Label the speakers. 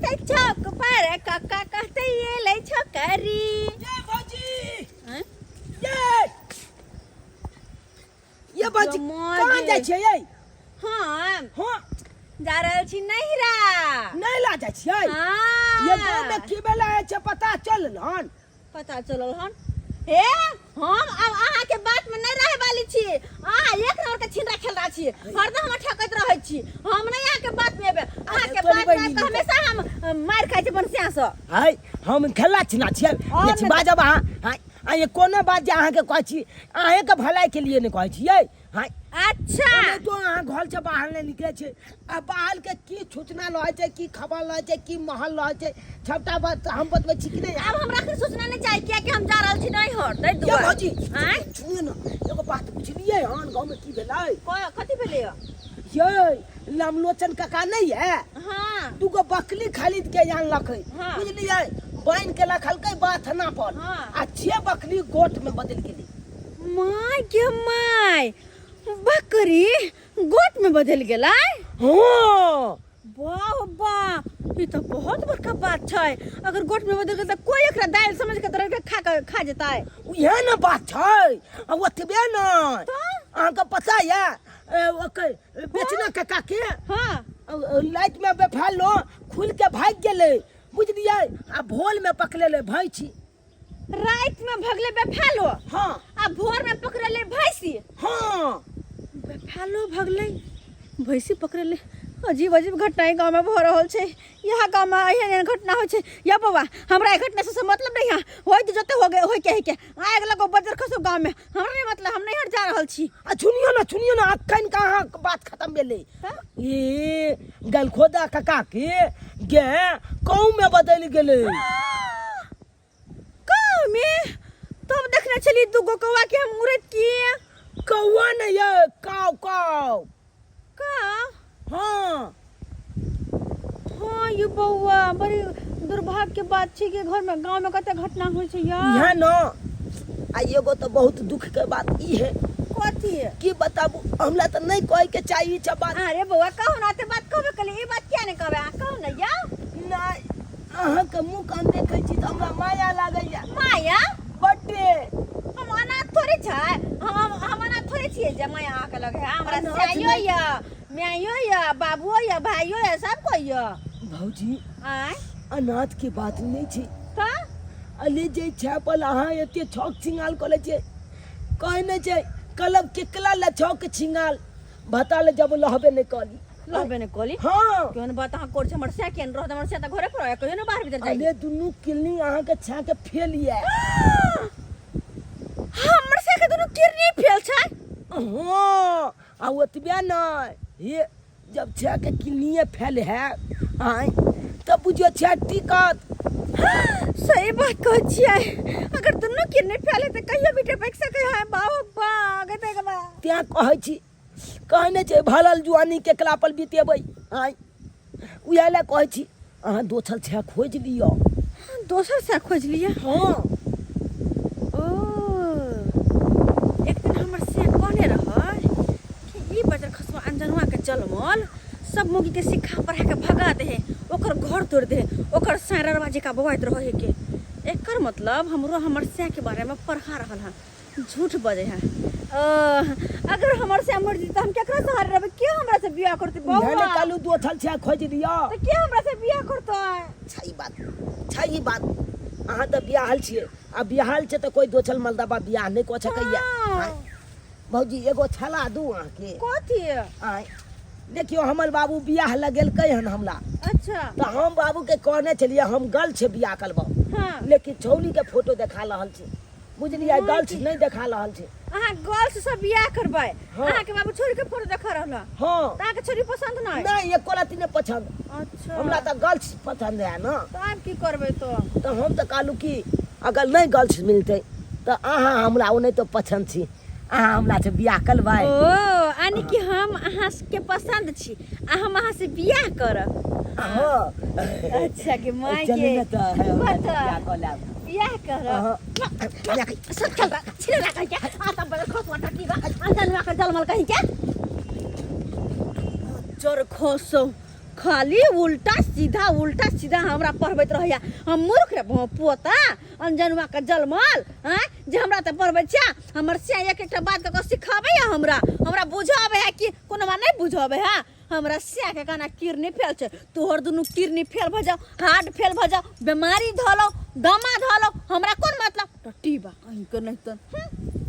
Speaker 1: जेतै चौक पर कक्का कहतै एलै छोकरी।
Speaker 2: ये भौजी।
Speaker 1: आँय?
Speaker 2: ये ये भौजी।
Speaker 1: जमा
Speaker 2: कहाँ
Speaker 1: जे।
Speaker 2: जाइ छियै ये?
Speaker 1: हम
Speaker 2: हाँ।
Speaker 1: जा रहल छी नैहरा।
Speaker 2: नहि ला जाइ छियै?
Speaker 1: हाँ।
Speaker 2: ये गाँव में की भेलै होइ छै पता चलल हन?
Speaker 1: पता चलल हन। हे, हम अब अहाँ के बात में नहीं रहे वाली छी। अहाँ एक नंबर के छिनरा खेल रहा छी, हरदम हम ठकैत रहै छी। हम नहीं अहाँ के बात में एबै। अहाँ के
Speaker 2: तोरी
Speaker 1: बात में
Speaker 2: बहिनी
Speaker 1: आबि कऽ हमेशा हम मारि खाइ छी बनसिया से।
Speaker 2: है हम खेला छिना छियै।
Speaker 1: और
Speaker 2: ये छी
Speaker 1: नहि।
Speaker 2: बाजब अहाँ। हाँ, आ ये कोनो बात जे अहाँके कहै छी अहेँके भलाइके लिए नहि कहै छियै। हाँ।
Speaker 1: अच्छा।
Speaker 2: ओने तो अहाँ घर से बाहर नहीं निकले छे, आ बाहर के की सूचना लय छै, की खबर लय छै, की महल लय छै, सबटा बात हम बतबै छी कि नहीं?
Speaker 1: आब हमरा अखन सूचना नहीं चाहिए, किया कि हम जा रहल छी नहीं हर तै
Speaker 2: ये
Speaker 1: दुआरे।
Speaker 2: भौजी,
Speaker 1: आँय?
Speaker 2: सुनिए ना, एगो बात बुझलिए हन गांव में की भेलै?
Speaker 1: कथी भेलै यौ?
Speaker 2: ये रामलोचन काका नहीं है?
Speaker 1: हाँ।
Speaker 2: दूगो बकली खरीद के आनलकै।
Speaker 1: हाँ।
Speaker 2: बुझलिए, बान्हि के रखलकै बाथना पर।
Speaker 1: हाँ।
Speaker 2: आ 6 बकली गोठ में बदलि गेलै।
Speaker 1: My गे my, बकरी गोट में बदल गेलै?
Speaker 2: हाँ।
Speaker 1: वाह वाह, ई तो बहुत बड़का बात छै। अगर गोट में बदल गेल तऽ कोई एकरा दालि समझ के तरह के खा के खा जेतै।
Speaker 2: उएह ने बात छै। आ ओतबे ने,
Speaker 1: तऽ?
Speaker 2: अहाँके पता यऽ ओकर बेचना काका के?
Speaker 1: हाँ।
Speaker 2: लाइट में बैठा खुल के भागि गेलै बुझलिए, आ भोल में पकड़ेलै भैंसी।
Speaker 1: रात में भगले बेफालो?
Speaker 2: हाँ।
Speaker 1: आ भोर में पकड़ले भैंसी?
Speaker 2: हाँ।
Speaker 1: बेफालो भगले, भैंसी पकड़ले। अजीब अजीब घटना गाँव में भऽ रहल छै। यहाँ गाँव में एहन एहन घटना होइ छै। या बौआ, हमरा एहि घटना से मतलब नहीं है। होय तऽ जते हो गए होय के है के आग लगो बजर खसो गाँव में, हमरा नहीं मतलब, हम नहीं हट जा रहल छी।
Speaker 2: आ सुनियो ना, सुनियो ना, अखन कहाँ बात खत्म भेलै?
Speaker 1: तऽ?
Speaker 2: ई गलखोदा काका के गे कौ में बदलि गेलै।
Speaker 1: कौ में? तब देखने छली दूगो कौआ के हम उड़ैत की।
Speaker 2: कौआ नहीं है, काव काव।
Speaker 1: काव?
Speaker 2: हाँ।
Speaker 1: हाँ ये बौआ, बड़ी दुर्भाग्य के बात छै कि घर में गांव में कते घटना होइ छै यार।
Speaker 2: इहे न, आ एगो तो बहुत दुख के बात ई है।
Speaker 1: कथी है?
Speaker 2: की बताबू, हमरा तो नहीं कहे के चाहिए छै बात।
Speaker 1: अरे बौआ कहू ना, ते बात कहबे कली, ई बात किया नहीं कहबे? अहाँ कहू ना या।
Speaker 2: नहीं, अहाँ के मुँह कान देखै छी तऽ हमरा माया लागैया।
Speaker 1: माया?
Speaker 2: बड्डे।
Speaker 1: हम अनाथ थोड़े छै, हम अनाथ थोड़े छियै जे माया अहाँके लगे है। हमरा
Speaker 2: अनाथ
Speaker 1: सायो
Speaker 2: नहि।
Speaker 1: यऽ, मायो यऽ, बाबुओ यऽ, भाइयो यऽ, सब कोइ यऽ।
Speaker 2: भौजी,
Speaker 1: आँय?
Speaker 2: अनाथ के बात नहीं छै।
Speaker 1: तऽ?
Speaker 2: अले जे छै पर अहाँ एते छौक छिंगाल कऽ लै छियै, कहै नहि छै कलब केकला ले छौक छिंगाल भता ले जब लहबे नहि कली।
Speaker 1: लहबे नहि कली?
Speaker 2: हाँ।
Speaker 1: केहन बात अहाँ करै छी? हमर सैह केहन रहत? हमर सैह तऽ घरे पर रहै, कहियो नहि बाहर भीतर जाइ।
Speaker 2: अरे दुनू किलनी अहाँके छा के फेल ये।
Speaker 1: हमर सैह के दुनू किडनी फेल छै?
Speaker 2: हाँ, आ ओतबे नहि, हे जब छा के किलनिए फेल है आँय तब बुझियो छा टिकत।
Speaker 1: सही बात कहै छियै, अगर दुनू किडनी फेल है तऽ कहियो भी टपकि सकै है। बाबा बा, गे देख बा।
Speaker 2: तें कहै छी, कहने छै भरल जुआनी केकरा पर बितेबै आँय, उएह लए कहै छी अहाँ दोसर छा खोजि लिअ।
Speaker 1: दोसर छा खोजि लिअ?
Speaker 2: हाँ।
Speaker 1: ओ एक दिन हमर से कहने रहै कि ई बजर खसुआ अनजनुआ के जलमल सब मुगी के सिखा पढ़ा के भगा दे है, ओकर घर तोड़ दे है, ओकर सैररवा जेका बौआइत रहै है के। एकर मतलब हमरो हमर सै के बारे में पढ़ा रहल हन, झूठ बजे है। अगर हमर से मर जीते हम केकरा सहारे रहबै? के हमरा से बियाह करतै बौआ?
Speaker 2: उहे ने कहलू दोसर छा खोजि लिअ।
Speaker 1: तऽ के हमरा से बियाह करतै?
Speaker 2: छै बात, छै ई बात। अहाँ तऽ बियाहल छियै, आ बियाहल छै तऽ कोइ दोसर मलदबा बियाह नहि कऽ सकैया।
Speaker 1: हाँ।
Speaker 2: भौजी एगो छला दू अहाँके।
Speaker 1: कथी?
Speaker 2: आँय देखियौ, हमर बाबू बियाह लगेलकै हन हमरा।
Speaker 1: अच्छा।
Speaker 2: तऽ हम बाबूके कहने छलियै हम गल छै बियाह करबौ।
Speaker 1: हाँ।
Speaker 2: लेकिन छौलीके फोटो देखा रहल छै बुझलियै, गर्ल्स नहीं देखा रहल छै।
Speaker 1: अहाँ गर्ल्स से बियाह करबै?
Speaker 2: हाँ।
Speaker 1: अहाँ के बाबू छोरी के फोटो देखा रहल हँ?
Speaker 2: हाँ।
Speaker 1: तऽ अहाँ के छोरी पसंद नहीं?
Speaker 2: नहीं, एको रत्ती नहीं पसंद।
Speaker 1: अच्छा।
Speaker 2: हमरा तऽ गर्ल्स पसंद है ना।
Speaker 1: तऽ आब की करबै तो?
Speaker 2: तऽ हम तऽ कहलहुँ कि अगर नहीं गर्ल्स मिलतै तऽ अहाँ हमरा ओ नहीं तो पसंद छी, अहाँ हमरा से बियाह करबै।
Speaker 1: ओ यानी कि हम अहाँ के पसंद छी आ हम अहाँ से बियाह करब।
Speaker 2: हाँ।
Speaker 1: अच्छा के माय
Speaker 2: चलू
Speaker 1: के
Speaker 2: ने तऽ, हमरा से
Speaker 1: बता।
Speaker 2: बियाह कऽ लेब।
Speaker 1: बियाह करब।
Speaker 2: हाँ।
Speaker 1: सब चल रहा छिले रहा कहीं के आ तब बदल खस वाटा की बा अंदर ना कर जलमल कहीं के जर खसो खाली उल्टा सीधा हमरा पढ़बैत रहैया। हम मूर्ख रे पोता अनजनुआ के जलमल हैं जे हमरा तऽ पढ़बै छिया। हमर सिया एक एकटा बात कऽ कऽ सिखाबैया हमरा, हमरा बुझाबै है कि कोनो बात नहि बुझाबै है। हमरा सिया के कहना किडनी फेल छै, तोहर दुनू किडनी फेल भऽ जाओ, हार्ट फेल भऽ जाओ, बीमारी धऽ लो, दमा धऽ लो, हमरा कोन मतलब। टटीबा अहीं के नहीं तऽ।